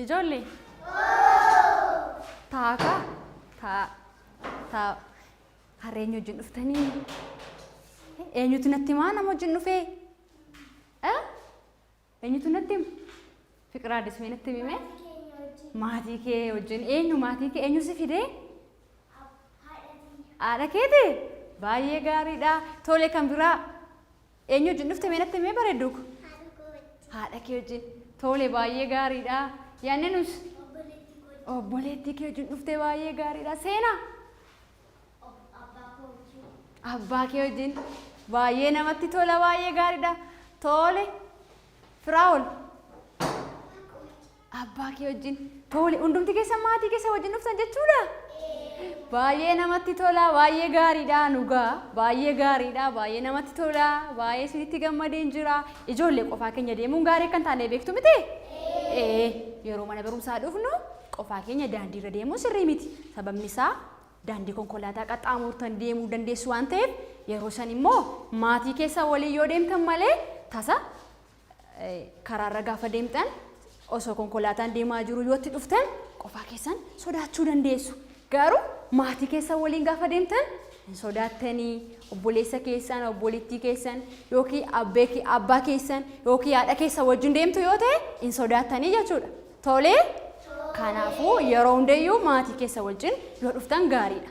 Ijoollee. Taa'aa kaa? Taa'aa. Taa'aa. Har'a eenyu wajjin dhuftanii? Eenyutu natti himaa nama wajjin dhufee? Eh? Eenyutu natti hima? Fiqiraa Addis mee natti himi mee? Maatii kee wajjin eenyu maatii kee eenyu si fidee? Haadha keeti? Baay'ee gaariidha. Tole kan biraa eenyu wajjin dhufte mee natti himi bareedduu ko? Haadha kee wajjin. Tole baay'ee gaariidha. Yaanne nus? Obboleettii kee wajjin dhufte baay'ee gaariidha. Seenaa? Abbaa kee wajjin baay'ee namatti tola baay'ee gaariidha. Tole Firaa'ol abbaa kee wajjin tole hundumti keessa maatii keessa wajjin dhuftan jechuudha. Baay'ee namatti tola baay'ee gaariidha nugaa baay'ee gaariidha baay'ee namatti tola baay'ee isinitti gammadeen jira. Ijoollee qofaa keenya deemuun gaarii akka hin taane beektu miti? Ee yeroo mana barumsaa dhufnu qofaa keenya daandiirra deemuun sirrii miti. Sababni isaa daandii konkolaataa qaxxaamurtan deemuu dandeessu waan ta'eef yeroo san immoo maatii keessan waliin yoo deemtan malee tasa karaarra gaafa deemtan osoo konkolaataan deemaa jiru yoo itti dhuftan qofaa keessan sodaachuu dandeessu. Garuu maatii keessan waliin gaafa deemtan hin sodaattanii obboleessa keessan, obboleettii keessan yookiin abbaa keessan yookiin haadha keessan wajjin deemtu yoo ta'e hin sodaattanii jechuudha. Tolee? Kanaafuu yeroo hundayyuu maatii keessa wajjin yoo dhuftan gaariidha.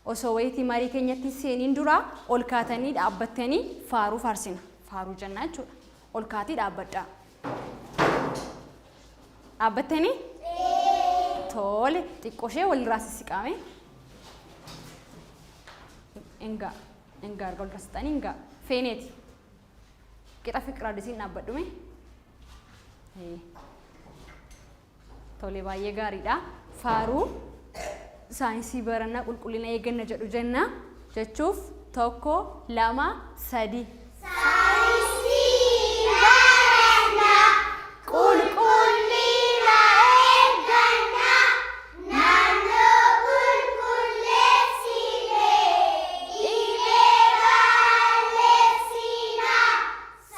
Osoo wayitii marii keenyatti seeniin dura ol kaatanii dhaabbattanii faaruu faarsina. Faaruu jennaa jechuudha. Ol kaatii dhaabbadhaa. Dhaabbattanii? Tole, xiqqoo ishee walirraa sissiqaame. Ingaa, ingaa erga walirraa siqxanii ingaa. Feeneeti. Qixa fiqira addisiin dhaabbadhume. Tole baay'ee gaariidha. Faaruu saayinsii barannaa qulqullina eegganna jedhu jenna jechuuf tokko lama sadi. Saayinsii barannaa qulqullina eegganna naannoo qulqulleessinee dhibee balleessina.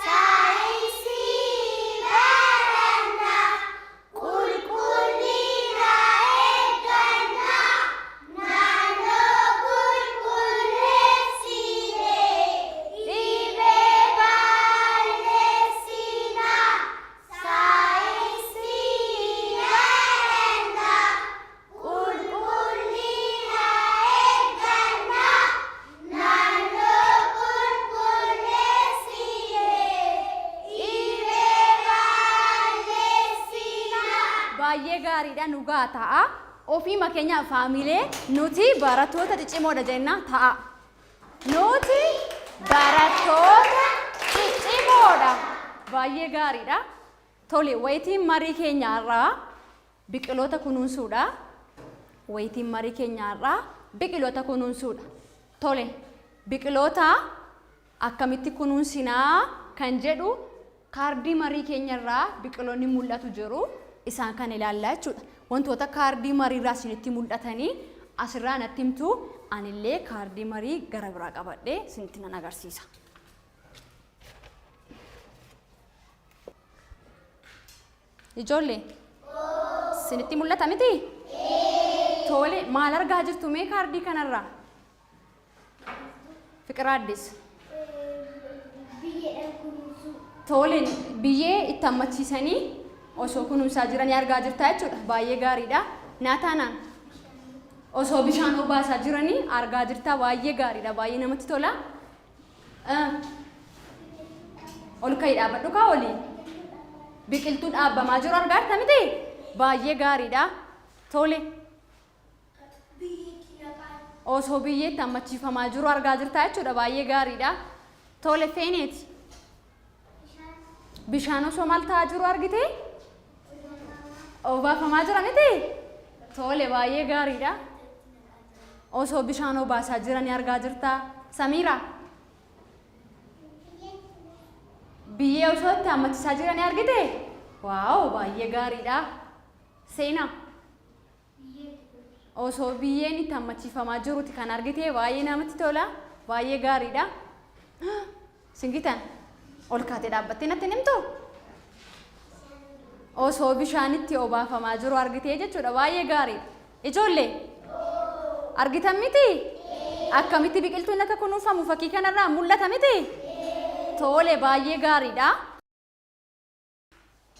Saayinsii baranna, qulqullina eegganna, naannoo qulqulleessine dhibee balleessina. Saayinsii baranna, qulqullina eegganna, naannoo qulqulleessine dhibee balleessina. Baay'ee gaariidha dhugaa ta'a. Ofiima keenya faamilee nuti barattoota ciccimoodha jenna ta'a. Nuti barattoota ciccimoodha. Baay'ee gaariidha. Tole wayitiin marii keenya har'aa biqiloota kunuunsuudha. Wayitiin marii keenya har'aa biqiloota kunuunsuudha. Tole, biqiloota akkamitti kunuunsinaa kan jedhu kaardii marii keenya irraa biqiloonni mul'atu jiru. Isaan kan ilaallaa jechuudha. Wantoota kaardii marii irraa isinitti mul'atanii asirraa natti himtu anillee kaardii marii gara biraa qabadhee isinitti nan agarsiisa. Ijoollee isinitti mul'ata miti? Tole maal argaa jirtu mee kaardii kanarraa? Fiqira Addis. Biyyeedhaan kunuunsuu. Tole biyyee itti hammachiisanii osoo kunuunsaa jiranii argaa jirta jechuudha. Baay'ee gaariidha. Naataanaan osoo bishaan obaasaa jiranii argaa jirta. Baay'ee gaariidha. Baay'ee namatti tola. Ol ka'i dhaabbadhu kaa olii. Biqiltuu dhaabbamaa jiru argaa jirta miti? Baay'ee gaariidha. Tole. Osoo biyyeetti hammachiifamaa jiru argaa jirta jechuudha. Baay'ee gaariidha. Tole feeneeti. Bishaan osoo maal ta'aa jiru argite? Obaafamaa jira miti? Tole baay'ee gaariidha. Osoo bishaan obaasaa jiranii argaa jirtaa? Samiiraa? Biyyee osoo itti hammachiisaa jiranii argite? Waaw baay'ee gaariidha. Seenaa? Osoo biyyeen itti hammachiifamaa jiruti kan argite baay'ee namatti tola. Baay'ee gaariidha. Singitan ol kaatee dhaabbattee natti hin himtuu? Osoo bishaan itti obaafamaa jiru argitee jechuudha. Baay'ee gaariidha. Ijoollee argitan miti? Akkamitti biqiltuun akka kunuunfamu fakkii kanarraa mul'ata miti? Tole, baay'ee gaariidha.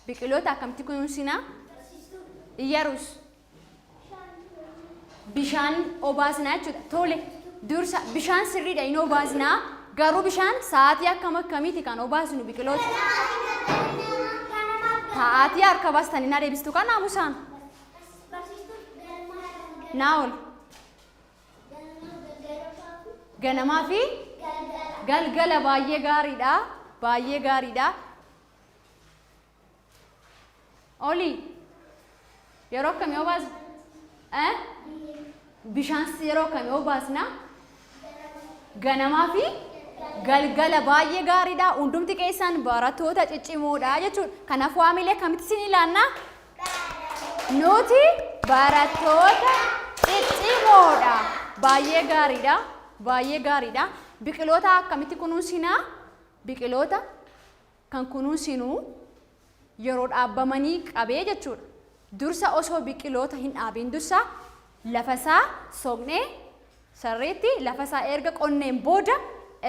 Biqiloota akkamitti kunuunsinaa? Iyyarus. Bishaan obaasnaa jechuudha. Tole, dursa bishaan sirriidha hin obaasnaa. Garuu bishaan sa'aatii akkam akkamiiti kan obaasnu biqiloota? Sa'aatii harka baastanii na deebistu kan naamusaan. Naa ol. Ganamaa fi galgala baay'ee gaariidha. Baay'ee gaariidha. Olii. Yeroo akkamii obaasna? Eh? Bishaan yeroo akkamii obaasna? Ganamaa fi galgala baay'ee gaariidha. Hundumti keessan barattoota ciccimoodha jechuudha. Kanaaf waamilee akkamitti isin ilaanna? Nuti barattoota ciccimoodha. Baay'ee gaariidha. Baay'ee gaariidha. Biqiloota akkamitti kunuunsinaa? Biqiloota kan kunuunsinu yeroo dhaabbamanii qabee jechuudha. Dursa osoo biqiloota hin dhaabiin dursa lafasaa soqnee sirriitti lafasaa erga qonneen booda,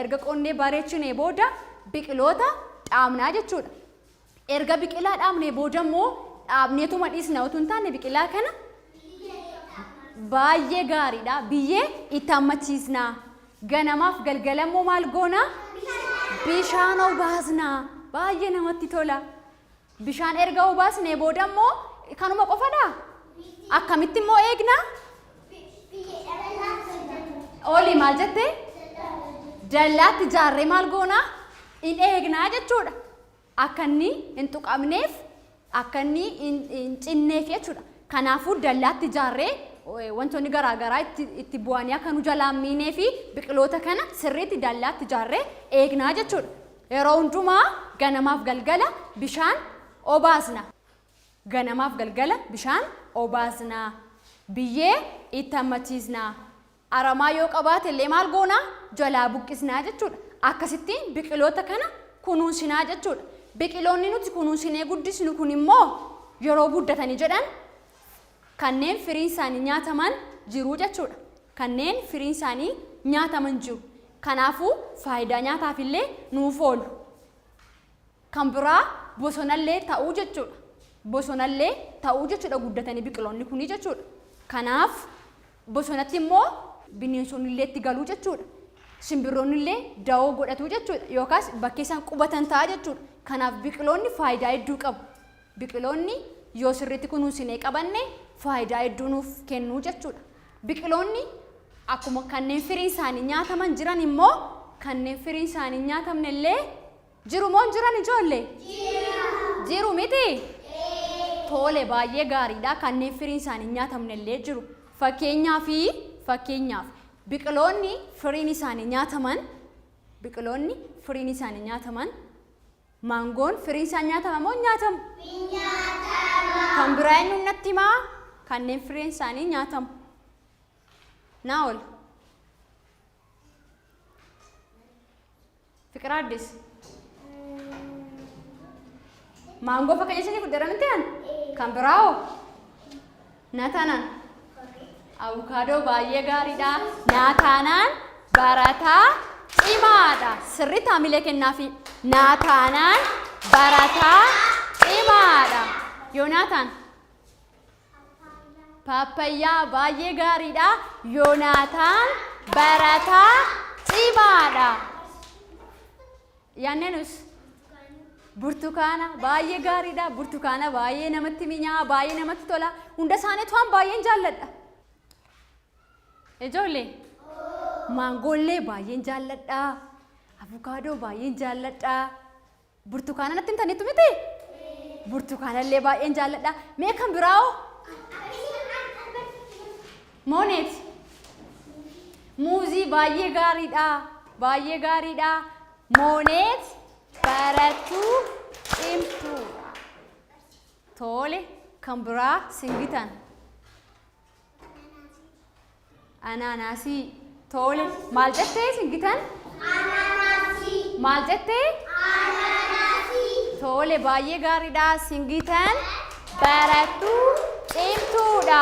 erga qonnee bareechinee booda biqiloota dhaabnaa jechuudha. Erga biqilaa dhaabnee booda immoo dhaabneetuma dhiisna utuu hin taane biqilaa kana baay'ee gaariidha. Biyyee itti hammachiisna. Ganamaaf galgala immoo maal goona? Bishaan obaasna. Baay'ee namatti tola. Bishaan erga obaasnee booda immoo kanuma qofadhaa? Akkamitti immoo eegna? Olii maal jette? Dallaatti ijaarree maal goona? In eegnaa jechuudha. Akka inni hin tuqamneef, akka inni hin cinneef jechuudha. Kanaafuu dallaatti ijaarree wantoonni garaa garaa itti bu'anii akka nu jalaa hin miinee fi biqiloota kana sirriitti dallaatti ijaarree eegnaa jechuudha. Yeroo hundumaa ganamaaf galgala bishaan obaasna. Ganamaaf galgala bishaan obaasna. Biyyee itti hammachiisna. Aramaa yoo qabaate illee maal goona? Jalaa buqqisnaa jechuudha. Akkasittiin biqiloota kana kunuunsinaa jechuudha. Biqiloonni nuti kunuunsinee guddisnu kun immoo yeroo guddatanii jedhan kanneen firiin isaanii nyaataman jiru jechuudha. Kanneen firiin isaanii nyaataman jiru. Kanaafuu faayidaa nyaataaf illee nuuf oolu. Kan biraa bosonallee ta'uu jechuudha. Bosonallee ta'uu jechuudha guddatanii biqiloonni kunii jechuudha. Kanaaf bosonatti immoo bineensonni illee itti galuu jechuudha. Simbirroonni illee dawoo godhatu jechuudha. Yookaas bakkee isaan qubatan ta'a jechuudha. Kanaaf biqiloonni faayidaa hedduu qabu. Biqiloonni yoo sirriitti kunuunsinee qabanne faayidaa hedduu nuuf kennu jechuudha. Biqiloonni akkuma kanneen firiin isaanii nyaataman jiran immoo kanneen firiin isaanii hin nyaatamne illee jiru moo hin jiran ijoollee? Jiru miti? Tole, baay'ee gaariidha. Kanneen firiin isaanii hin nyaatamne illee jiru. Fakkeenyaaf biqiloonni firiin isaanii nyaataman, biqiloonni firiin isaanii nyaataman, maangoon firiin isaa nyaatama moo hin nyaatamu? Kan biraa eenyuun natti himaa? Kanneen firiin isaanii nyaatamu. Naa ol. Fiqir Addis. Maangoo fakkeenya isinii fudheera miti an? Kan biraa hoo? Nataanaan. Abukaadoo baay'ee gaariidha. Naataanaan barataa cimaadha. Sirriitti haamilee kennaafi. Naataanaan barataa cimaadha. Yoonaataan. Paappayyaa baay'ee gaariidha. Yoonaataan barataa cimaadha. Yaannenus. Burtukaana baay'ee gaariidha. Burtukaana baay'ee namatti mi'aawa, baay'ee namatti tola. Hunda isaaniitu waan baay'een jaalladha. Ijoollee maangoollee baay'een jaalladha. Avukaadoo baay'een jaalladha. Burtukaana natti himtaniittu miti? Burtukaanallee baay'een jaalladha. Mee kan biraa hoo? Mooneet. Muuzii baay'ee gaariidha. Baay'ee gaariidha. Mooneet barattuu cimtuudha. Tole, kan biraa singitan. Anaanaasii. Tole. Maal jettee singitan? Anaanaasii. Maal jettee? Anaanaasii. Tole. Tole baay'ee gaariidha. Singitan barattuu cimtuudha.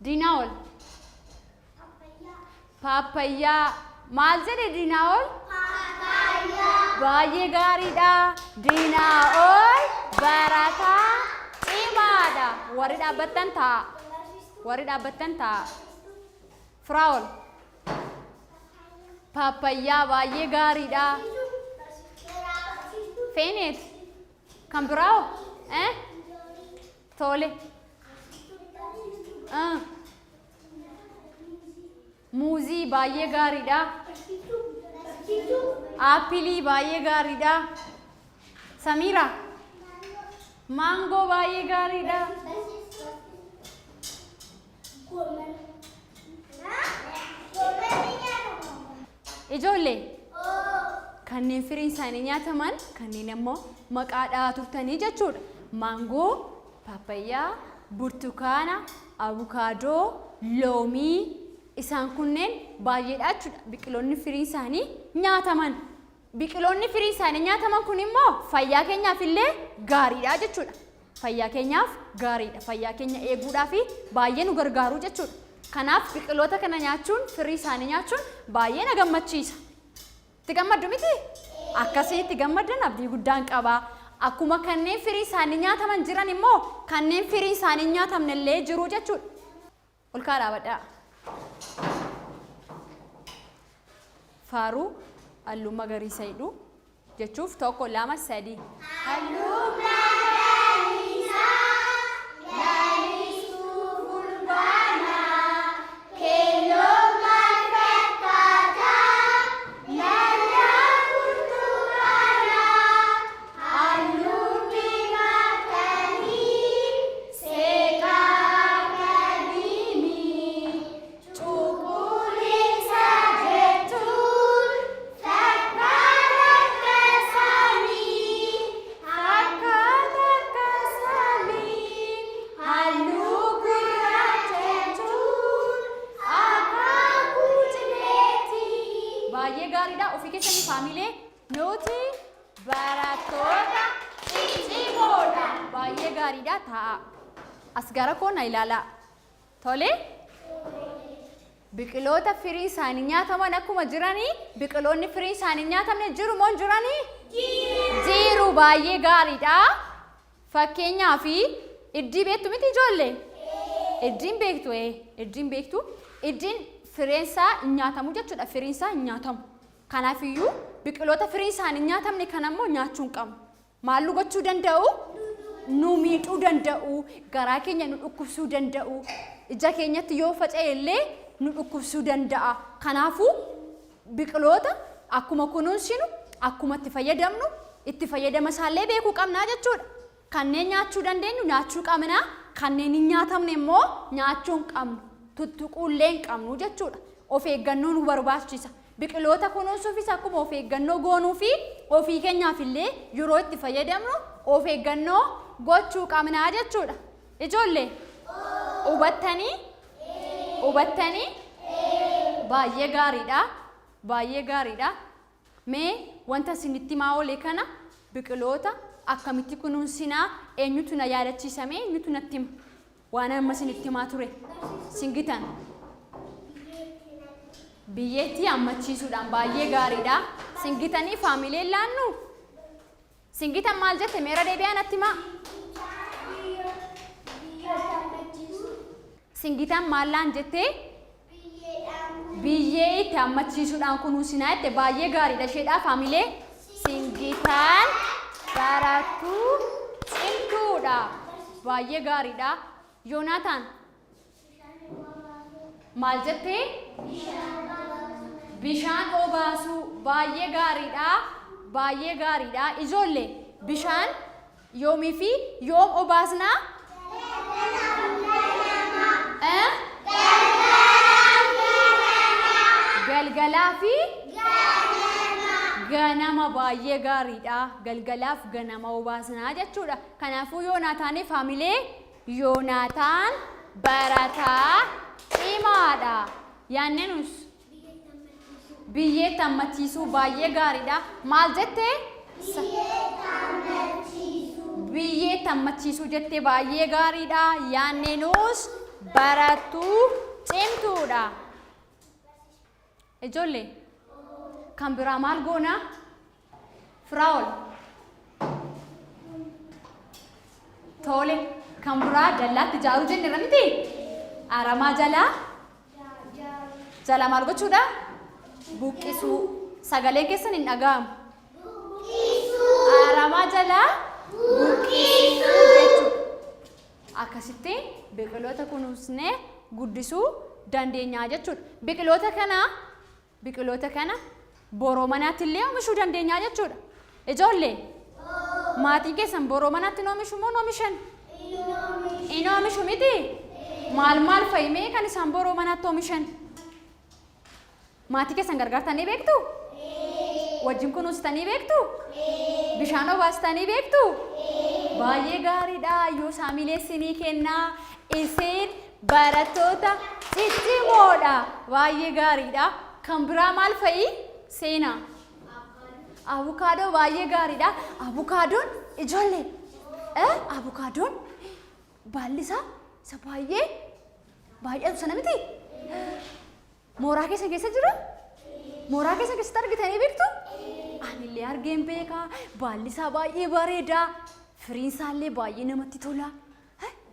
Diinaa'ol. Paappaayyaa. Maal jedhe Diinaa'ol? Baay'ee gaariidha. Diinaa'ol barataa cimaadha. Warri dhaabbattan taa'a. Warri dhaabbattan taa'a. Firaa'ol. Paappaayyaa baay'ee gaariidha. Feeneet. Kan biraa hoo? Eh? Tole. Ah. Muuzii baay'ee gaariidha. Aappilii baay'ee gaariidha. Samiira. Maangoo baay'ee gaariidha. Ijoollee kanneen firiin isaanii nyaataman kanneen ammoo maqaa dhahaa turtanii jechuudha. Maangoo, paappaayyaa, burtukaana, abukaadoo, loomii isaan kunneen baay'eedha jechuudha. Biqiloonni firiin isaanii nyaataman. Biqiloonni firiin isaanii nyaataman kun immoo fayyaa keenyaaf illee gaariidha jechuudha. Fayyaa keenyaaf gaariidha. Fayyaa keenya eeguudhaaf baay'ee nu gargaaru jechuudha. Kanaaf biqiloota kana nyaachuun, firii isaanii nyaachuun baay'ee na gammachiisa. Itti gammaddu miti? Akkasiin itti gammaddan abdii guddaan qaba. Akkuma kanneen firii isaanii nyaataman jiran immoo kanneen firii isaanii hin nyaatamne illee jiru jechuudha. Ol kaa dhaabadhaa. Faaruu halluu magariisa hidhu jechuuf tokko lama sadii. Halluu magariisa lalistuu fulbaana keelloo maal fakkaata malaa burtukaana halluu diimaa kanii seeqaa kadiimii cuquliisa jechuun fakkaata akka samii fakkaata akka samii halluu gurraacha jechuun akaakuu cileeti. Baay'ee gaariidha. Ofii keessanii faamilee nuti barattoota ciccimoodha. Baay'ee gaariidha. Taa'aa. As gara koo na ilaalaa. Tole? Biqiloota firii isaanii nyaataman akkuma jiranii biqiloonni firii isaanii hin nyaatamne jiru moo hin jiranii? Jiru. Baay'ee gaariidha. Fakkeenyaaf iddii beektu miti ijoollee? Iddiin beektu ee iddiin beektu. Iddiin fireen isaa hin nyaatamu jechuudha. Firiin isaa hin nyaatamu. Kanaafiyyuu biqiloota firii isaanii hin nyaatamne kana immoo nyaachuu hin qabnu. Maal nu gochuu danda'u? Nu miidhuu danda'u. Garaa keenya nu dhukkubsuu danda'u. Ija keenyatti yoo faca'e illee nu dhukkubsuu danda'a. Kanaafuu biqiloota akkuma kunuunsinu, akkuma itti fayyadamnu, itti fayyadama isaallee beekuu qabnaa jechuudha. Kanneen nyaachuu dandeenyu nyaachuu qabna. Kanneen hin nyaatamne immoo nyaachuu hin qabnu. Tuttuquu illee hin qabnu jechuudha. Of eeggannoo nu barbaachisa. Biqiloota kunuunsuufis akkuma of eeggannoo goonuu fi ofii keenyaaf illee yeroo itti fayyadamnu of eeggannoo gochuu qabnaa jechuudha. Ijoollee hubattanii? Hubattanii? Baay'ee gaariidha. Baay'ee gaariidha. Mee wanta isinitti himaa oole kana biqiloota akkamitti kunuunsinaa eenyutu na yaadachiisa mee eenyutu natti hima? Waan amma isinitti himaa ture. Singitan. Biyyeetti hammachiisuudhaan baay'ee gaariidha. Singitanii faamileen laannu? Singitan maal jette meera deebi'aa natti himaa? Singitan maal laan jettee? Biyyee itti hammachiisuudhaan kunuunsinaa jette baay'ee gaariidha isheedhaa faamilee. Singitan barattuu cimtuudha. Baay'ee gaariidha. Yoonaataan maal jettee? Bishaan obaasuu baay'ee gaariidha. Baay'ee gaariidha. Ijoollee bishaan yoomii fi yoom obaasnaa? Eh? Galgalaa fi ganama baay'ee gaariidha. Galgalaaf ganama obaasnaa jechuudha. Kanaafuu Yoonaataaniif haamilee Yoonaataan barataa cimaadha. Yaannenus biyyeetti hammachiisuu baay'ee gaariidha. Maal jette? Biyyeetti hammachiisuu jettee baay'ee gaariidha. Yaanneenus barattuu cimtuudha. Ijoollee kan biraa maal goona? Firaa'ol. Tole kan biraa dallaatti ijaaruu jenneerra miti? Aramaa jalaa jalaa maal gochuudha? Buqqisuu. Sagaleen keessan hin dhaga'amu. Aramaa jalaa buqqisuu jechuudha. Akkasitti biqiloota kunuunsnee guddisuu dandeenya jechuudha. Biqiloota kana biqiloota kana boroo manaatti illee oomishuu dandeenya jechuudha. Ijoollee maatiin keessan boroo manaatti hin oomishu moo hin oomishan? Hin oomishu miti? Maal maal fa'i mee kan isaan boroo manaatti oomishan? Maatii keessan gargaartanii beektu? Wajjin kunuunsitanii beektu? Bishaan obaastanii beektu? Baay'ee gaariidha. Iyyuu saamilee isinii kennaa. Isin barattoota ciccimoodha. Baay'ee gaariidha. Kan biraa maal fa'i? Seenaa. Abukaadoo baay'ee gaariidha. Abukaadoon ijoollee. Abukaadoon baalli isaa isa baay'ee baay'atu sana miti? Mooraa keessan keessa jira? Mooraa keessan keessatti argitanii beektu? Anillee argeen beeka. Baalli isaa baay'ee bareeda. Firiin isaallee baay'ee namatti tola.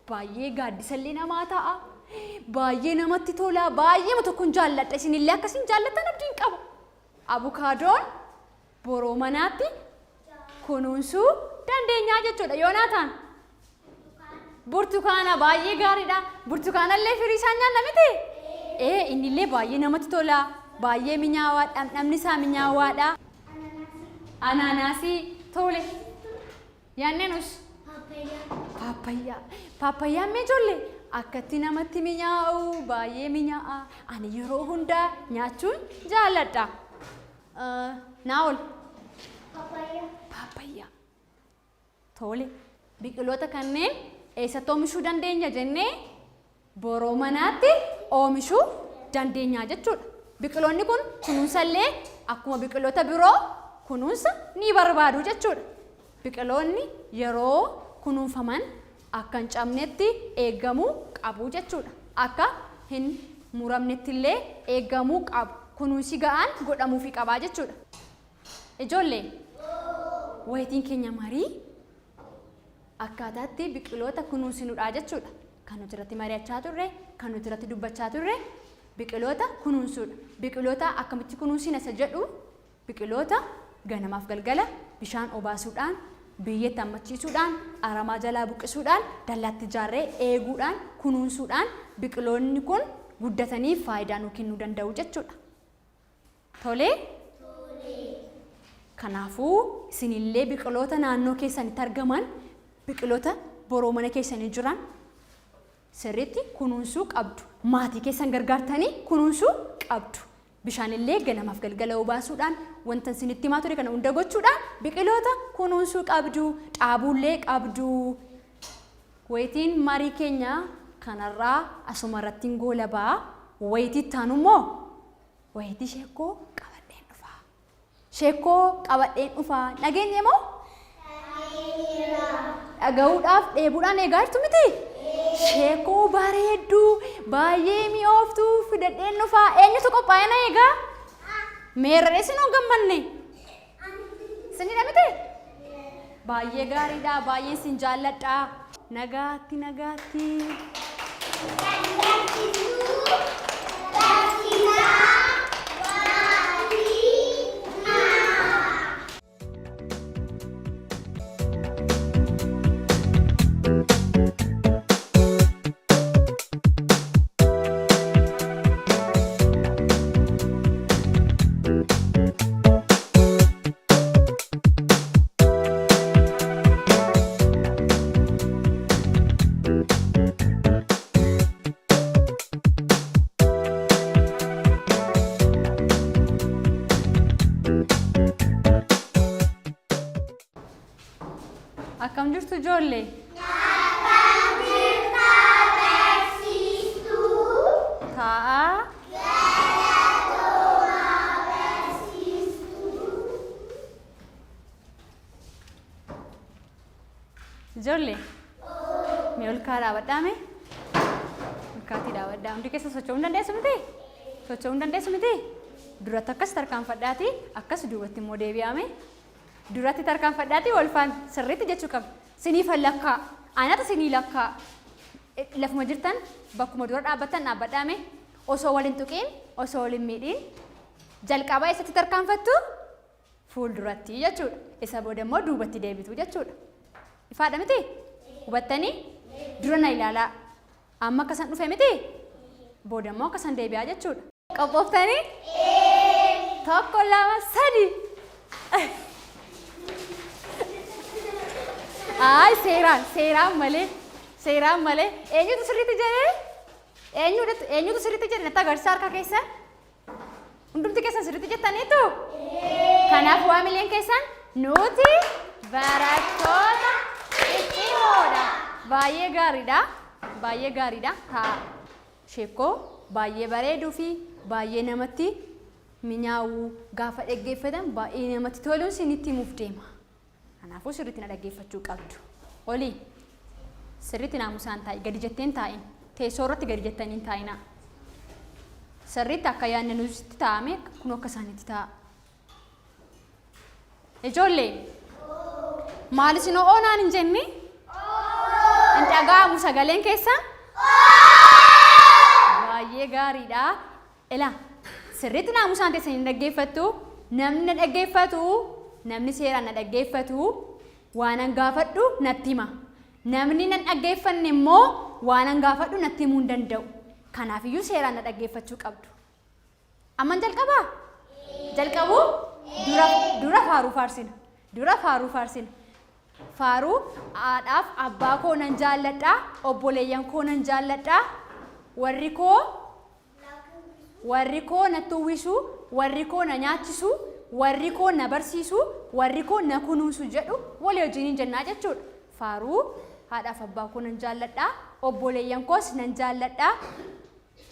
Baay'ee gaaddisallee namaa ta'a. Baay'ee namatti tola. Baay'eema tokkon jaalladha. Isinillee akkasiin jaallattan abdiin qaba. Abukaadoon boroo manaatti kunuunsuu dandeenyaa jechuudha. Yoonaataan. Burtukaana baay'ee gaariidha. Burtukaanallee firii isaa nyaanna miti? Ee innillee baay'ee namatti tola. Baay'ee minyaawaadha. Dhamdhamni isaa minyaawaadha. Anaanaasii tole. Yaanneenus. Paappayyaa. Paappayyaan mee ijoollee akkatti namatti minyaa'u baay'ee minyaa'a. Ani yeroo hundaa nyaachuun jaalladha. Naa'ol. Paappayyaa. Tole, biqiloota kanneen eessatti oomishuu dandeenya jennee boroo manaatti oomishuu dandeenya jechuudha. Biqiloonni kun kunuunsa illee akkuma biqiloota biroo kunuunsa ni barbaadu jechuudha. Biqiloonni yeroo kunuunfaman akka hin cabnetti eegamuu qabu jechuudha. Akka hin muramnetti illee eegamuu qabu. Kunuunsi ga'aan godhamuufii qabaa jechuudha. Ijoollee, wayitiin keenya marii akkaataatti biqiloota kunuunsinudha jechuudha. Kan nuti irratti mari'achaa turre, kan nuti irratti dubbachaa turre biqiloota kunuunsuudha. Biqiloota akkamitti kunuunsina isa jedhu biqiloota ganamaaf galgala bishaan obaasuudhaan, biyyeetti hammachiisuudhaan, aramaa jalaa buqqisuudhaan, dallaatti ijaarree eeguudhaan, kunuunsuudhaan biqiloonni kun guddatanii faayidaa nuu kennuu danda'u jechuudha. Tolee? Kanaafuu isinillee biqiloota naannoo keessanitti argaman, biqiloota boroo mana keessanii jiran sirriitti kunuunsuu qabdu. Maatii keessan gargaartanii kunuunsuu qabdu. Bishaanillee ganamaaf galgala obaasuudhaan wanta isinitti himaa ture kana hunda gochuudhaan biqiloota kunuunsuu qabdu, dhaabuullee qabdu. Wayitiin marii keenya kanarraa asuma irrattiin goolabaa. Wayitii itti aanu immoo Wayitii sheekkoo qabadheen dhufaa. Sheekkoo qabadheen dhufaa. Dhageenye moo? Dhaga'uudhaaf dheebuudhaan eegaa jirtu miti? Sheekkoo bareedduu baay'ee mi'ooftuu fidadheen dhufaa. Eenyutu qophaa'ee na eegaa? Meerree isin hin gammanne? Isinidha miti? Baay'ee gaariidha. Baay'een isin jaalladha. Nagaatti nagaatti. Kan barsiistuu, barsiisaa, maatii, naa. Akkam jirtu ijoollee? Akkam jirta barsiistuu? Taa'aa. Galatoomaa barsiistuu. Ijoollee mee ol kaa dhaabadhaa mee? Ol kaatii dhaabadhaa. Hundi keessa socho'uu hin dandeessu miti? Socho'uu hin dandeessu miti? Duratti akkas tarkaanfadhaati akkas duubatti immoo deebi'aa mee? Duratti tarkaanfadhaati wal faana sirriitti jechuu qabna. Siniifan lakkaa. Anatu sinii lakkaa. Lafuma jirtan bakkuma dura dhaabbattan dhaabbadhaa mee? Osoo wal hin tuqiin osoo wal hin miidhiin jalqaba eessatti tarkaanfattu? Fuulduratti jechuudha. Isa booda immoo duubatti deebitu jechuudha. Ifaadha miti? Hubattanii? Dura na ilaalaa. Amma akkasan dhufe miti? Booda immoo akkasan deebi'aa jechuudha. Qophooftanii? Tokko, lama, sadi. Ayi seeraan, seeraan malee, seeraan malee. Eenyutu sirriitti jedhee? Eenyutu sirriitti jedhe natti agarsiisa harka keessan? Hundumti keessan sirriitti jettaniitu? Kanaaf waamileen keessan nuti barattoota ciccimoodha. Baay'ee gaariidha. Baay'ee gaariidha. Taa sheekkoo baay'ee bareeduu fi baay'ee namatti minyaa'u gaafa dhaggeeffatan baay'ee namatti toluun isinitti himuuf deema. Kanaafuu sirriitti na dhaggeeffachuu qabdu. Olii sirriitti naamusaan taa'i. Gadi jettee hin taa'in. Teessoo irratti gadi jettanii hin taa'inaa. Sirriitti akka yaadne nuti taa'ame kun akka isaanitti taa'a. Ijoollee maal isin o'oo naan hin jenne? Hin dhaga'amu sagaleen keessan? Baay'ee gaariidha. Ilaa, sirriitti naamusaan teessanii na dhaggeeffattu, namni na dhaggeeffatu, namni seeraan na dhaggeeffatu, waanan gaafadhu natti hima. Namni nan dhaggeeffanne immoo waanan gaafadhu natti himuu hin danda'u. Kanaafiyyuu seeraan na dhaggeeffachuu qabdu. Amman jalqabaa? Jalqabuu? Dura, dura faaruu faarsina. Dura faaruu faarsina. Faaruu haadhaaf abbaa koo nan jaalladha, obboleeyyan koo nan jaalladha, warri koo Warri koo natti uwwisu, warri koo na nyaachisu, warri koo na barsiisu, warri koo na kunuunsu jedhu walii wajjiniin jennaa jechuudha. Faaruu haadhaaf abbaa koo nan jaalladha, obboleeyyan koos nan jaalladha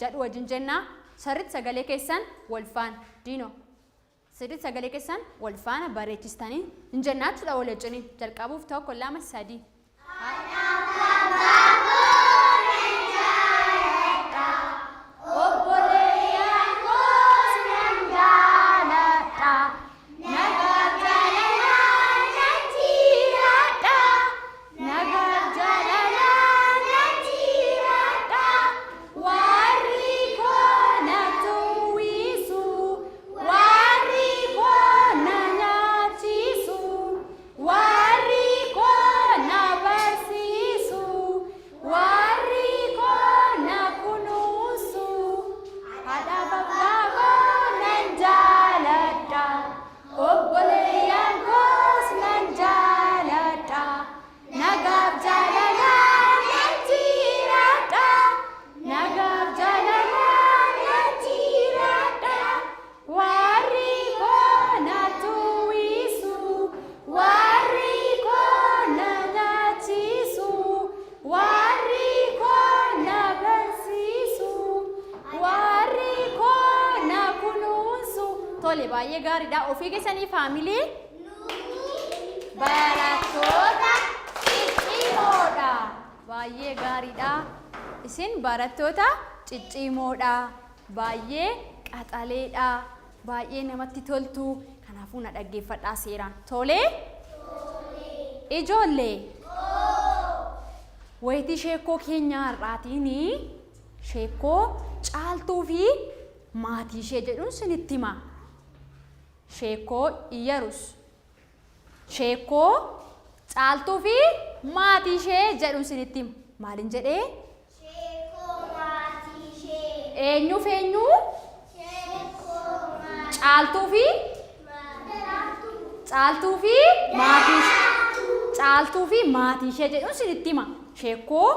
jedhu wajjin jennaa. Sirriitti sagalee keessan wal faana. Diinoo. Sirriitti sagalee keessan wal faana bareechistanii hin jennaa jechuudha walii wajjiniin. Jalqabuuf tokko, lama, sadii. Obboleeyyan koos nan jaaladha. Nagaaf jaalalaan nan jiraadha. Nagaaf jaalalaan nan jiraadha. Warri koo na tuwwisu. Warri koo na nyaachisu. Warri koo na barsiisu, warri koo na kunuunsu, haadhaaf abbaa koo nan jaaladha, obboleeyyan koos nan jaaladha, nagaaf jaalalaan nan jiraadha, nagaaf jaalalaan nan jiraadha. Warri koo na tuwisu, warri koo na nyaachisu, warri koo na barsiisu, warri koo na kunuunsu. Tole baay'ee gaariidha. Ofii keessanii faamilii barattoota ciccimoodha. Baay'ee gaariidha. Isin barattoota cicciimoodha. Baay'ee qaxaleedha. Baay'ee namatti toltu. Kanaafuu na dhaggeeffadhaa seeraan. Tolee? Ijoollee. Wayitii sheekkoo keenyaa har'aatiin sheekkoo Caaltuu fi maatii ishee jedhuun sinitti hima. Sheekkoo Iyyarus. Sheekkoo Caaltuu fi maatii ishee jedhuun sinitti hima. Maalin jedhee? Sheekkoo maatii ishee. Eenyuuf eenyu? Sheekkoo maatii. Caaltuu fi Caaltuu fi maatii ishee. Caaltuu fi maatii ishee jedhuun sinitti hima. Sheekkoo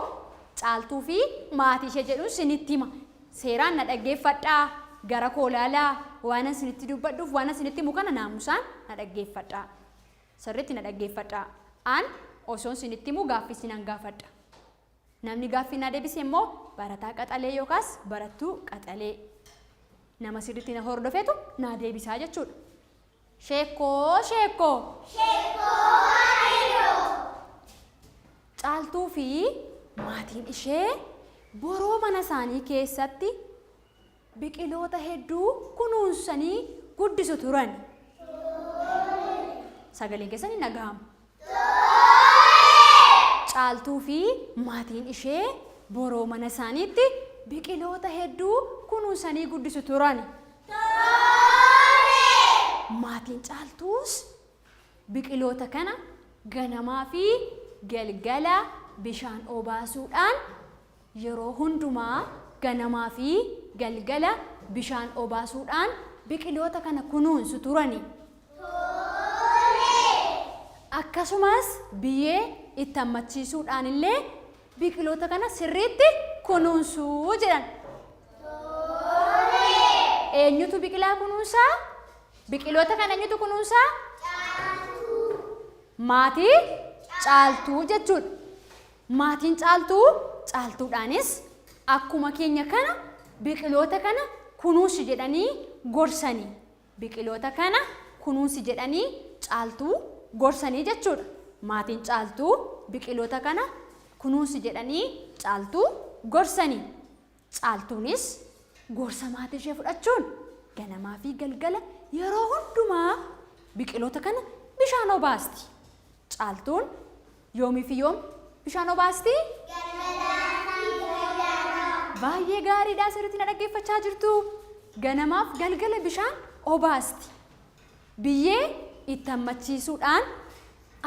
Caaltuu fi maatii ishee jedhuun sinitti hima. Seeraan na dhaggeeffadhaa, gara koo ilaalaa, waanan isinitti dubbadhuuf waanan isinitti himu kana naamusaan na dhaggeeffadhaa. Sirriitti na dhaggeeffadhaa. An osoon isinitti himuu gaaffii isinan gaafadha. Namni gaaffii naa deebise immoo barataa qaxalee yookaas barattuu qaxalee. Nama sirriitti na hordofetu naa deebisaa jechuudha. Sheekkoo sheekkoo. Sheekkoo hariiroo. Caaltuu fi maatiin ishee boroo mana isaanii keessatti biqiloota hedduu kunuunsanii guddisu turan. Sagaleen keessan hin dhaga'amu. Caaltuu fi maatiin ishee boroo mana isaaniitti biqiloota hedduu kunuunsanii guddisu turan. Maatiin Caaltuus biqiloota kana ganamaa fi galgala bishaan obaasuudhaan yeroo hundumaa ganamaa fi galgala bishaan obaasuudhaan biqiloota kana kunuunsu turani. Akkasumas biyyee itti hammachiisuudhaan illee biqiloota kana sirriitti kunuunsu jedhan. Eenyutu biqilaa kunuunsaa? Biqiloota kana eenyutu kunuunsaa? Maatii Caaltuu jechuudha. Maatiin Caaltuu Caaltuudhaanis akkuma keenya kana biqiloota kana kunuunsi jedhanii gorsanii. Biqiloota kana kunuunsi jedhanii Caaltuu gorsanii jechuudha. Maatiin Caaltuu biqiloota kana kunuunsi jedhanii Caaltuu gorsanii. Caaltuunis gorsa maatii ishee fudhachuun ganamaa fi galgala yeroo hundumaa biqiloota kana bishaan obaasti. Caaltuun yoomii fi yoom bishaan obaasti? Baay'ee gaariidha, sirriitti na dhaggeeffachaa jirtu. Ganamaaf galgala bishaan obaasti. Biyyee itti hammachiisuudhaan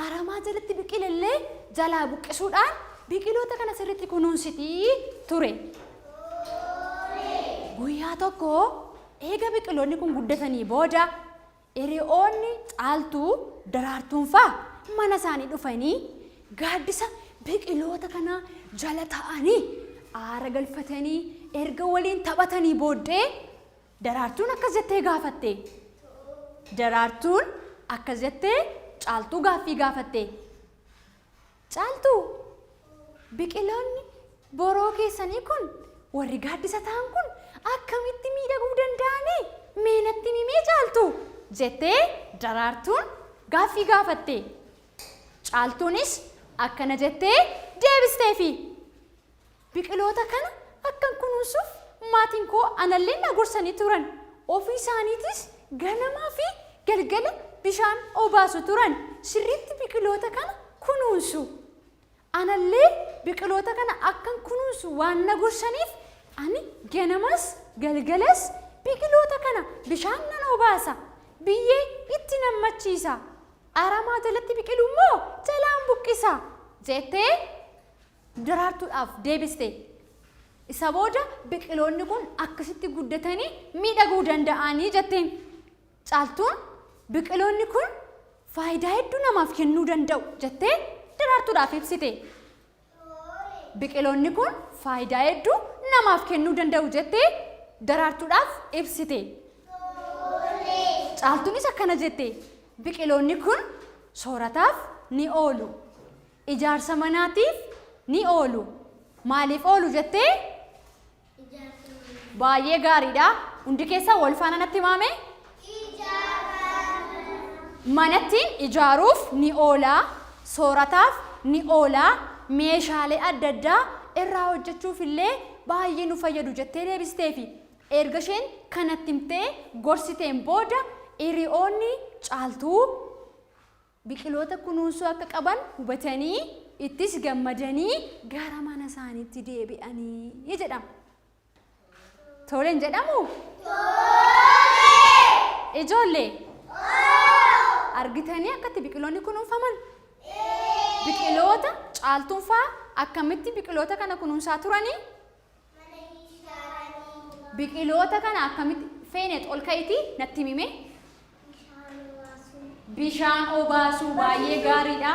aramaa jalatti biqile illee jalaa buqqisuudhaan biqiloota kana sirriitti kunuunsiti ture. Guyyaa tokko eega biqiloonni kun guddatanii booda hiriyoonni Caaltuu Daraartuun faa mana isaanii dhufanii gaaddisa biqiloota kanaa jala ta'anii aara galfatanii erga waliin taphatanii booddee Daraartuun akkas jettee gaafatte. Daraartuun akkas jettee Caaltuu gaaffii gaafatte. Caaltuu, biqiloonni boroo keessanii kun warri gaaddisa ta'an kun akkamitti miidhaguu danda'anii? Mee natti himi mee Caaltuu? jettee Daraartuun gaaffii gaafatte. Caaltuunis akkana jettee deebisteefi. Biqiloota kana akkan kunuunsuuf maatiin koo anallee na gorsanii turan. Ofii isaaniitiis ganamaa fi galgala bishaan obaasu turan. Sirriitti biqiloota kana kunuunsu. Anallee biqiloota kana akkan kunuunsu waan na gorsaniif ani ganamas galgalas biqiloota kana bishaan nan obaasa. Biyyee itti nan machiisa. Aramaa jalatti biqilu immoo jalaan buqqisa jettee Daraartuudhaaf deebiste. Isa booda biqiloonni kun akkasitti guddatanii miidhaguu danda'anii jetteen. Caaltuun biqiloonni kun faayidaa hedduu namaaf kennuu danda'u jettee Daraartuudhaaf ibsite. Biqiloonni kun faayidaa hedduu namaaf kennuu danda'u jettee Daraartuudhaaf ibsite. Caaltuunis akkana jette, biqiloonni kun soorataaf ni oolu. Ijaarsa manaatiif ni oolu. Maaliif oolu jettee? Baay'ee gaariidha. Hundi keessan wal faana natti himaame? Manattiin ijaaruuf ni oola. Soorataaf ni oola. Meeshaalee adda addaa irraa hojjechuuf illee baay'ee nu fayyadu jettee deebisteefi. Erga isheen kanatti himtee gorsiteen booda hiriyoonni Caaltuu biqiloota kunuunsuu akka qaban hubatanii ittis gammadanii gara mana isaaniitti deebi'anii jedhama. Tole hin jedhamu? Tole! Ijoollee! Argitanii akkatti biqiloonni kunuunfaman? Biqiloota Caaltuun faa akkamitti biqiloota kana kunuunsaa turanii? Biqiloota kana akkamitti Feenet ol ka'itii natti himi mee. Bishaan obaasuu baay'ee gaariidha.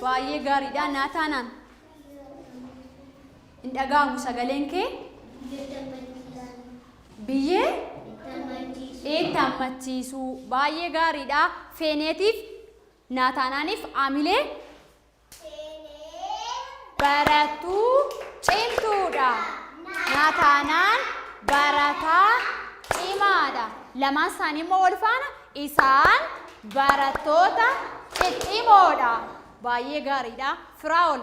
Baay'ee gaariidha. Naataanaan hin dhaga'amu sagaleen kee. Biyyee itti hammachiisuu baay'ee gaariidha. Feeneetiif Naataanaaniif Amilee Barattuu cimtuudha. Naataanaan barataa cimaadha. Lamaan isaanii immoo wal faana isaan barattoota ciccimoodha. Baay'ee gaariidha. Firaa'ol.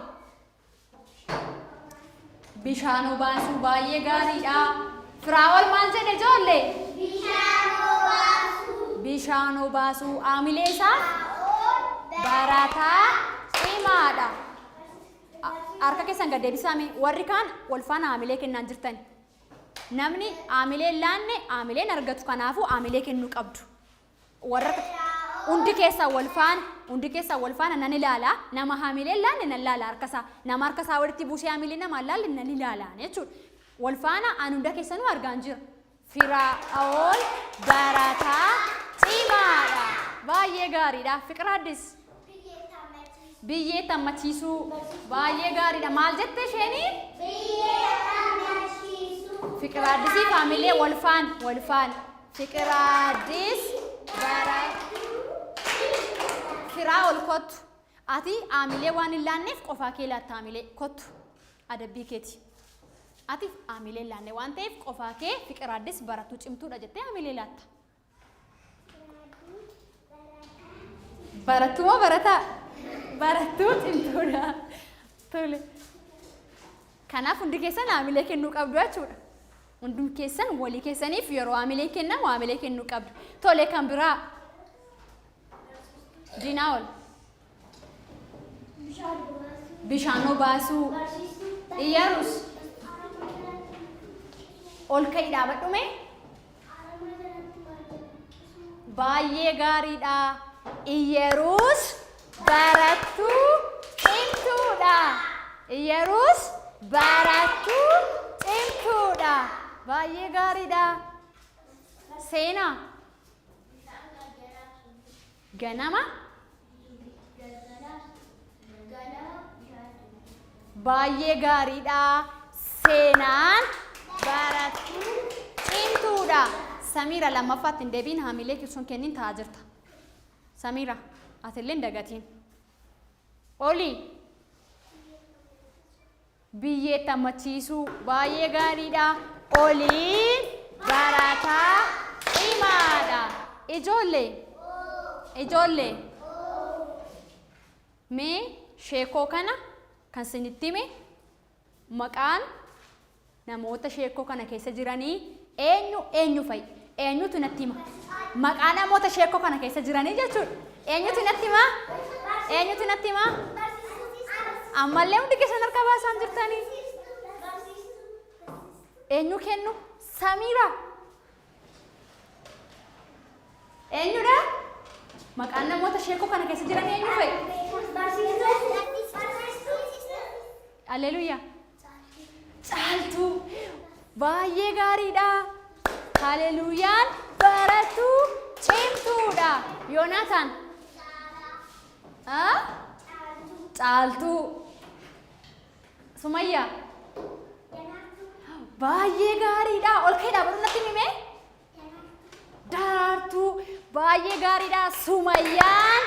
Bishaan obaasuu baay'ee gaariidha. Firaa'ol maal jedhe ijoollee? Bishaan obaasuu. Aamilee isaa barataa cimaadha. Harka keessan gad deebisaa mee warri kaan wal faana aamilee kennaan jirtan. Namni aamilee hin laanne aamilee hin argatu kanaafuu aamilee kennuu qabdu. Warra hundi keessan wal faana hundi keessan wal faana nan ilaala nama haamilee hin laanne nan laala harka isaa nama harka isaa walitti buusee haamilee namaa hin laalle nan ilaala jechuudha. Wal faana an hunda keessanuu argaan jira. Firaa'ol barataa cimaadha. Baay'ee gaariidha. Fiqiraaddis. Biyyeetti hammachiisuu. Baay'ee gaariidha. Maal jette isheenii? Fiqiraaddisii faamilee wal faana wal faana. Fiqiraaddis bara Firaa'ol kottu. Ati aamilee waan hin laanneef qofaa kee laatta aamilee. Kottu. Adabbii keeti. Ati aamilee hin laanne waan ta'eef qofaa kee Fiqiraaddis barattuu cimtuudha jettee aamilee laatta. Barattuu moo barataa? Barattuu cimtuudha. Tole. Kanaaf hundi keessan haamilee kennuu qabdu jechuudha. Hundum keessan walii keessaniif yeroo haamileen kennamu haamilee kennuu qabdu. Tole kan biraa. Diinaa ol. Bishaan obaasuu. Iyyarus. Ol ka'i dhaabadhu mee. Baay'ee gaariidha. Iyyeruus barattuu cimtuudha. Iyyeruus barattuu cimtuudha. Baay'ee gaariidha. Seenaa. Ganama. Baay'ee gaariidha. Seenaan barattuu cimtuudha. Samiira lammaffaatti hin deebiin haamilee kee osoo hin kennin taa'aa jirta. Samiira atillee hin dagatiin. Olii. Biyyeetti hammachiisuu baay'ee gaariidha. Oliin barataa cimaadha. Ijoollee. Ijoollee. Mee sheekoo kana kan sinitti hime maqaan namoota sheekoo kana keessa jiranii eenyu eenyu fa'i? Eenyutu natti hima? Maqaa namoota sheekoo kana keessa jiranii jechuudha. Eenyutu natti hima? Eenyutu natti hima? Ammallee hundi keessan harka baasaan jirtanii. Eenyu kennu? Samiira. Eenyudha? Maqaan namoota sheekoo kana keessa jiran eenyu fa'i? Alleluuyaa. Caaltuu. Baay'ee gaariidha. Haleluuyaan barattuu cimtuudha. Yoonaataan. Ah? Caaltuu. Sumayyaa. Baay'ee gaariidha. Ol ka'ii dhaabadhu natti himi mee. Daraartuu. Baay'ee gaariidha. Sumayyaan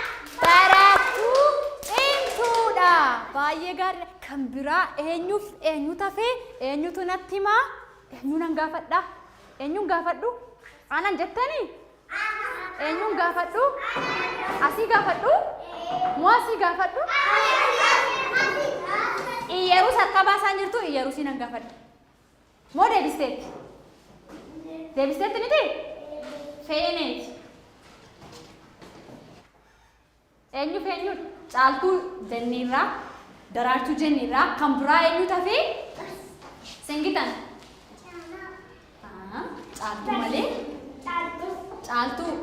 barattuu cimtuudha. Baay'ee gaariidha. Kan biraa eenyuuf eenyu tafee eenyutu natti himaa? Eenyuun nan gaafadha? Eenyuun gaafadhu? Anan jettanii? Eenyuun gaafadhu? Asii gaafadhu? Moo asii gaafadhu? Iyyeruus harka baasaan jirtu Iyyeruusii nan gaafadha. Moo deebisteetti? Deebisteetti miti? Feeneeti. Eenyuuf eenyudha? Caaltuu jenniirraa, Daraartuu jenniirraa, kan biraa eenyutu hafee? Singitan. Caaltuu malee. Caaltuu.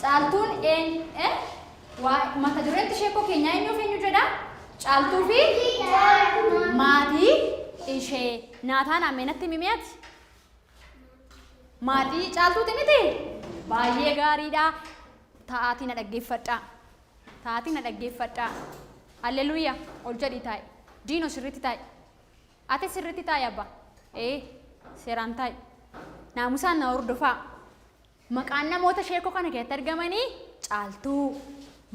Caaltuun een eh? Waa mata dureen sheekoo keenyaa eenyuuf eenyu jedha? Caaltuu fi maatii ishee. Naataan ammee natti himi ati. Maatii Caaltuuti miti? Baay'ee gaariidha. Taa'aatii na dhaggeeffadhaa. Taa'aatii na dhaggeeffadhaa. Halleluuyaa. Ol jedhii taa'i. Diino sirriitti taa'i. Ati sirriitti taa'i abbaa. Ee seeraan taa'i. Naamusaan na hordofaa. Maqaan namoota sheekoo kana keessatti argamanii Caaltuu,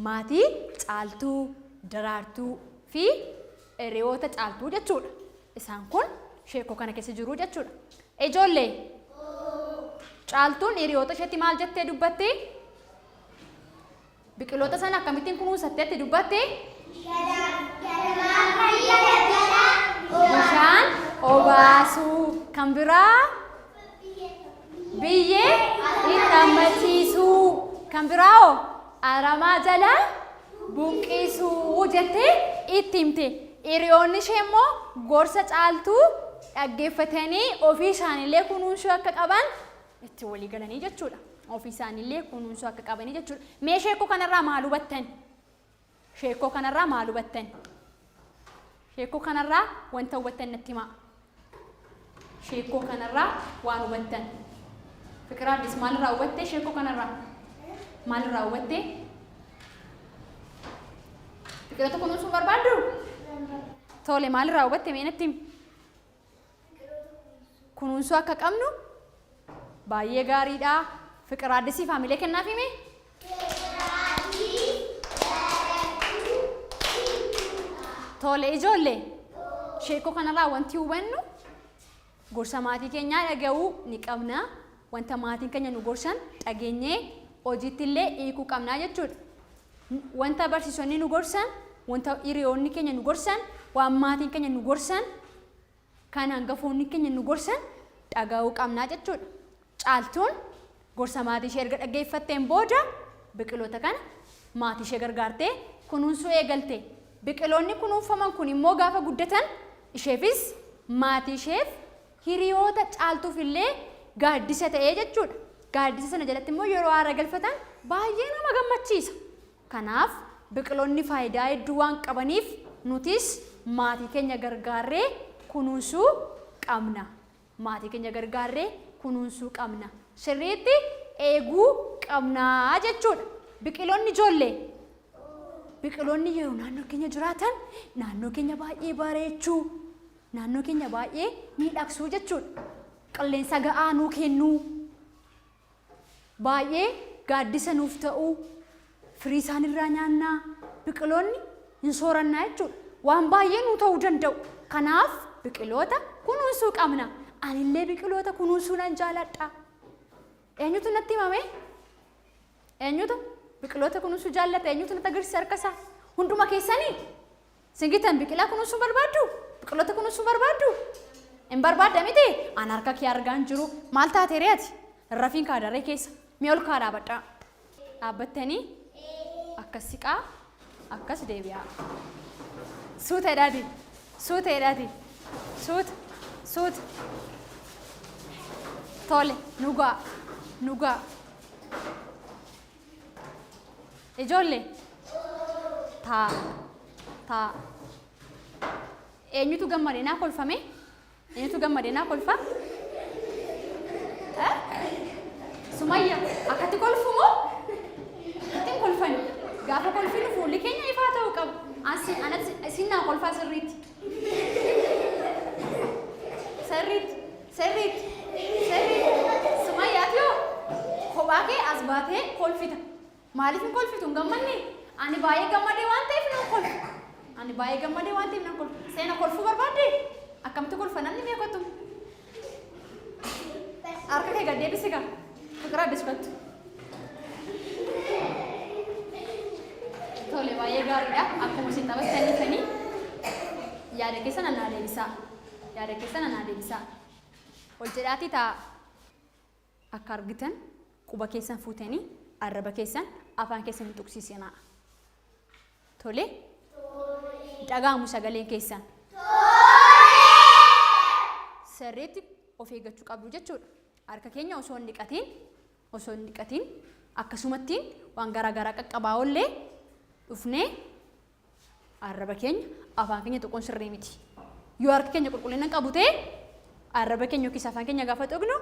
maatii Caaltuu, Daraartuu fi hiriyoota Caaltuu jechuudha. Isaan kun sheekoo kana keessa jiru jechuudha. Ijoollee! Caaltuun hiriyoota isheetti maal jettee dubbatti? Biqiloota sana akkamittiin kunuunsatteetti dubbatti? Bishaan Obaasuu. Kan biraa? Biyyee itti hammachiisuu. Kan biraa hoo? Aramaa jalaa buqqisuu jettee itti himte. Hiriyoonni ishee immoo gorsa Caaltuu dhaggeeffatanii ofii isaaniillee kunuunsuu akka qaban itti walii galanii jechuudha. Ofii isaaniillee kunuunsuu akka qabanii jechuudha. Mee sheekkoo kanarraa maal hubattan? Sheekkoo kanarraa maal hubattan? Sheekkoo kanarraa wanta hubattan natti himaa. Sheekkoo kanarraa waan hubattan. Fiqiraaddis maalirraa hubatte sheekkoo kanarraa? Maalirraa hubatte? Biqiloota kunuunsuu barbaaddu? Tole maalirraa hubatte mee natti himi? Kunuunsuu akka qabnu baay'ee gaariidha. Fiqiraaddisiif haamilee kennaafii mee? Tole ijoollee sheekoo kanarraa wanti hubannu gorsa maatii keenyaa dhaga'uu ni qabna. Wanta maatiin keenya nu gorsan dhageenyee hojiitti illee hiikuu qabna jechuudha. Wanta barsiisonni nu gorsan, wanta hiriyoonni keenya nu gorsan, waan maatiin keenya nu gorsan, kan hangafoonni keenya nu gorsan dhaga'uu qabna jechuudha. Caaltuun gorsa maatii ishee erga dhaggeeffatteen booda biqiloota kana maatii ishee gargaartee kunuunsuu eegalte. Biqiloonni kunuunfaman kun immoo gaafa guddatan isheefis maatii isheef hiriyoota Caaltuuf illee gaaddisa ta'ee jechuudha. Gaaddisa sana jalatti immoo yeroo aara galfatan baay'ee nama gammachiisa. Kanaaf biqiloonni faayidaa hedduu waan qabaniif nutis maatii keenya gargaarree kunuunsuu qabna. Maatii keenya gargaarree kunuunsuu qabna. Sirriitti eeguu qabna jechuudha. Biqiloonni ijoollee biqiloonni yeroo naannoo keenya jiraatan naannoo keenya baay'ee bareechuu, naannoo keenya baay'ee miidhagsuu jechuudha. Qilleensa ga'aa nuu kennuu, baay'ee gaaddisa nuuf ta'uu, firii isaanirraa nyaannaa, biqiloonni hin soorannaa jechuudha. Waan baay'ee nuu ta'uu danda'u. Kanaaf biqiloota kunuunsuu qabna. Anillee biqiloota kunuunsuu nan jaaladha. Eenyutu natti himame? Eenyutu biqiloota kunuunsuu jaallata? Eenyutu natti agarsiisa harka isaa? Hunduma keessanii? Singitan biqilaa kunuunsuu barbaaddu? Biqiloota kunuunsuu barbaaddu? Hin barbaadda miti? An harka kee argaan jiru. Maal taate ree ati? Rafiin kaa daree keessa. Mee ol kaa dhaabadhaa. Dhaabbattanii akkas siqaa akkas deebi'aa. Suuta jedhaati. Suuta jedhaati. Suuta. Suuta. Tole nu ga'a. Nu ga'a. Ijoollee. Taa. Taa. Eenyutu gammade naa kolfame? Eenyutu gammade naa kolfa? Eh? Sumayya akkatti kolfu moo? Akkatti hin kolfani. Gaafa kolfinu fuulli keenya ifaa ta'uu qaba. Ansi anatti isin naa kolfaa sirriitti. Sirriitti. Sirriitti. Sirriitti. Sumayya ati hoo? Kophaa kee as baatee kolfita. Maaliif hin kolfitu? Hin gammanne? Ani baay'ee gammadee waan ta'eef nan kolfa. Ani baay'ee gammadee waan ta'eef nan kolfa. Seena kolfuu barbaadde? Akkamitti kolfa namni mee kottu? Harka kee gad deebisi gaa. Fiqira addis kottu. Tole baay'ee gaariidha. Akkuma isin taphattaniifanii yaada keessan anaa deebisaa. Yaada keessan anaa deebisaa. Ol jedhaatii taa'aa. Akka argitan quba keessan fuutanii arraba keessan afaan keessan hin tuqsiisinaa. Tole? Dhaga'amu sagaleen keessan. Sirriitti of eeggachuu qabdu jechuudha. Harka keenya osoo hin dhiqatiin osoo hin dhiqatiin akkasumattiin waan garaa garaa qaqqabaa oollee dhufnee Arraba keenya afaan keenya tuquun sirrii miti. Yoo harki keenya qulqullina hin qabu ta'e arraba keenya yookiis afaan keenya gaafa tuqnu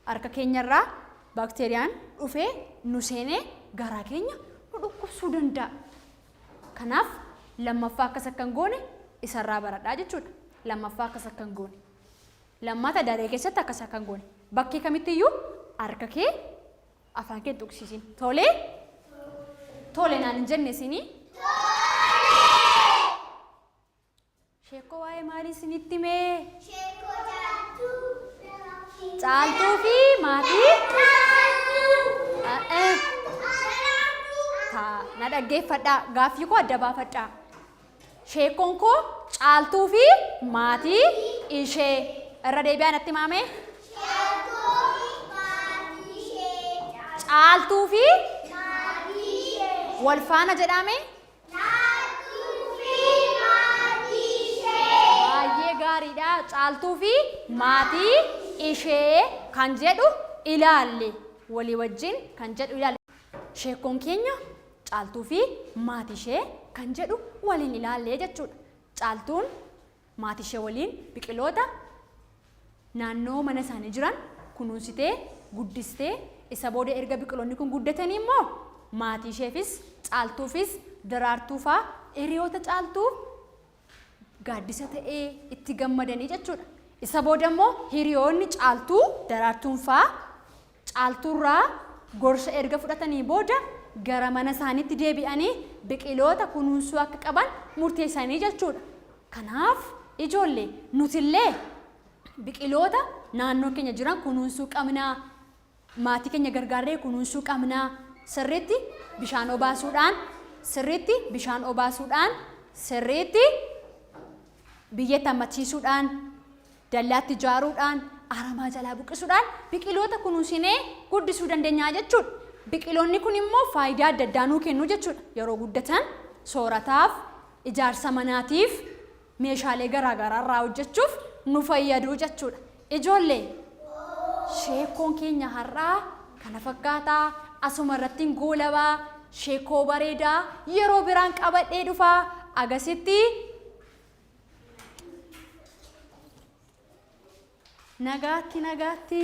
harka keenyarraa baakteeriyaan dhufee nu seenee garaa keenya nu dhukkubsuu danda'a. Kanaaf lammaffaa akkas akka hin goone isarraa baradhaa jechuudha. Lammaffaa akkas akka hin goone. Lammata daree keessatti akkas akka hin goone. Bakkee kamittiyyuu harka kee Afaan kee hin tuqsiisin. Tolee? Tole naan hin jenne isinii? Sheekkoo waa'ee maalii isinitti himee? Sheekkoo Caaltuu. Caaltuu fi maatii? Caaltuu. Taa na dhaggeeffadhaa. Gaaffii koo adda baafadhaa. Sheekkoon koo Caaltuu fi maatii ishee. Irra deebi'aa natti himaame. Caaltuu fi wal faana jedhame. Baay'ee gaariidha. Caaltuu fi maatii ishee kan jedhu ilaalle. Walii wajjin kan jedhu ilaalle. Sheekkoon keenya Caaltuu fi maatii ishee kan jedhu waliin ilaalle jechuudha. Caaltuun maatii ishee waliin biqiloota naannoo mana isaanii jiran kunuunsitee, guddistee, isa booda erga biqiloonni kun guddatanii immoo maatii isheefis, Caaltuufis, Daraartuufaa hiriyoota Caaltuuf gaaddisa ta'ee itti gammadanii jechuudha. Isa booda immoo hiriyoonni Caaltuu, Daraartuunfaa Caaltuurraa gorsa erga fudhatanii booda gara mana isaaniitti deebi'anii biqiloota kunuunsuu akka qaban murteessanii jechuudha. Kanaaf ijoolle nutillee biqiloota naannoo keenya jiran kunuunsuu qabna. Maatii keenya gargaarree kunuunsuu qabna. Sirriitti bishaan obaasuudhaan, sirriitti bishaan obaasuudhaan, sirriitti biyyeetti hammachiisuudhaan, dallaatti ijaaruudhaan, aramaa jalaa buqqisuudhaan biqiloota kunuunsinee guddisuu dandeenya jechuudha. Biqiloonni kun immoo faayidaa adda addaa nuu kennu jechuudha. Yeroo guddatan soorataaf, ijaarsa manaatiif, meeshaalee garaa garaa irraa hojjechuuf nu fayyadu jechuudha. Ijoollee, sheekkoon keenya har'aa kana fakkaata. Asuma irrattin goolaba. Sheekkoo bareedaa yeroo biraan qabadhee dhufa. Agasitti nagaatti nagaatti.